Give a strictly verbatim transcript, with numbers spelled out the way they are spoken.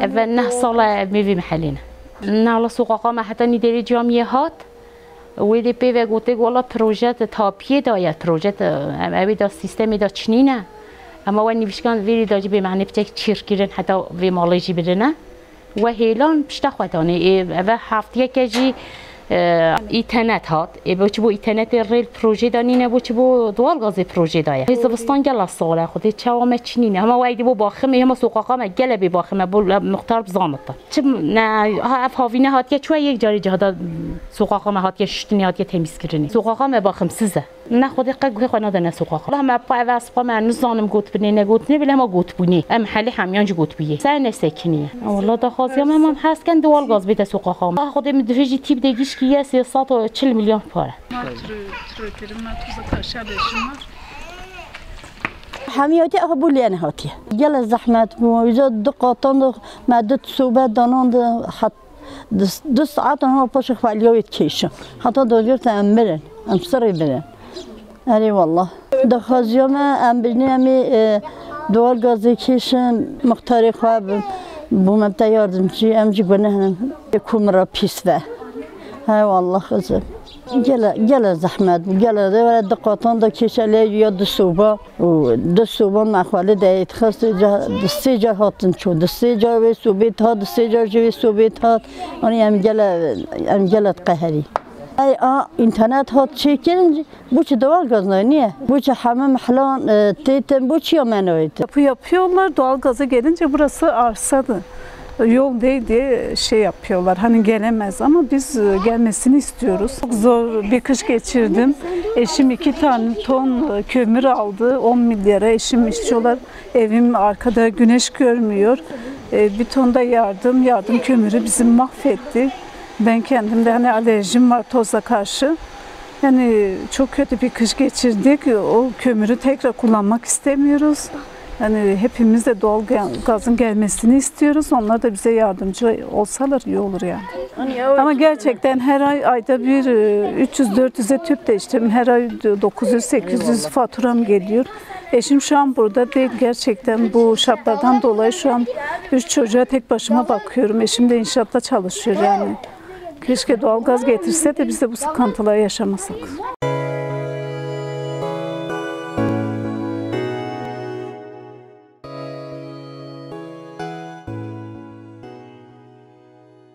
Eve neh sal e ev mêvê mehelê ne. Nala soqaqa me heta nîderê camiyê hat. Wê dê pê ve gote, wala proje te tapiyê da ye, proje te, em, ew ê da sîstemê da çinîne. Ema we nivîşkan vêrî da jî bê mehne piçek çîr kirin heta vê malê jî birine. We hêlan pişta xwe danê. Ê, eve heftiyeke jî, e, îtenet hat. Ê, bo çi bo îtenetê rêl projê da nîne, bo çi bo doğal gazê projê da ye. Ê, zivistan gela sal e, xwedê çawa me çinîne. Hema we êdî bo baximê, hema soqaqa me gele bê baxime, bo le-, muxtar bizanit. Çi ne, ha, ev havîne hatiye çûye yek carê cihada soqaqa me hatiye şiştinê, hatiye temîzkirinê. Soqaqa me baximsiz e. Ne xwedê qe guhê xwe nadene soqaqa. Allah me pa eve espa me nizanim gotbinê, ne gotinê bile hema gotbûnê. Em helê hemiyan jî gotbûyê. Ser nesekiniye. Wallah daxwaziya me, mam hez ken doğal gaz bête soqaqa me. Ah xwedê min duhê jî tîp de gişkî ye sê sed û çil milyon pare. Hemiyatî aha bû lê nehatiye. Gele zehmet bû. Îca du qatan de me du sobe danan de hat du, du saetan ha paşê xweliya wê dikêşin. Heta dagirte em mirin. Em sirê birin. Erê wallah. Daxwaziya me em binê em ê, e, doğal gazê kêşin, muxtarê xwe bi, bû me te yardimcî, em jî guneh nin. Ê ku min re pîs ve. He wallah kızım. Gele, gele zehmet bû. Gele de were du qatan da kêşe lê ya du soba. Û du soba me xwelê de dixist, ca, di sê car hatin çû. Di sê car wê sobê hat, di sê car jî wê sobê hat. Anî em gele, em gele diqeherî. Ey a, înternet hat çêkirin, bu çi doğal gaz nayê, niye? Bu çi heme mehlan, e, têtin, bu çi ya me nayê? Yapı yapıyorlar, doğal gazı gelince burası arsadı. Yol değil diye şey yapıyorlar, hani gelemez ama biz, e, gelmesini istiyoruz. Çok zor bir kış geçirdim. Eşim iki tane ton, e, kömür aldı, on milyara. Eşim işçi olarak evim arkada güneş görmüyor. E, bir ton da yardım, yardım kömürü bizi mahvetti. Ben kendim de hani alerjim var toza karşı. Yani çok kötü bir kış geçirdik. O kömürü tekrar kullanmak istemiyoruz. Yani hepimiz de doğal ga-, gazın gelmesini istiyoruz. Onlar da bize yardımcı olsalar iyi olur yani. Ama gerçekten her ay, ayda bir, e, üç yüz dört yüze tüp değiştirdim. Her ay dokuz yüz sekiz yüz faturam geliyor. Eşim şu an burada değil. Gerçekten bu şartlardan dolayı şu an üç çocuğa tek başıma bakıyorum. Eşim de inşaatta çalışıyor yani. Keşke doğal gaz getirse de biz de bu sıkıntıları yaşamasak.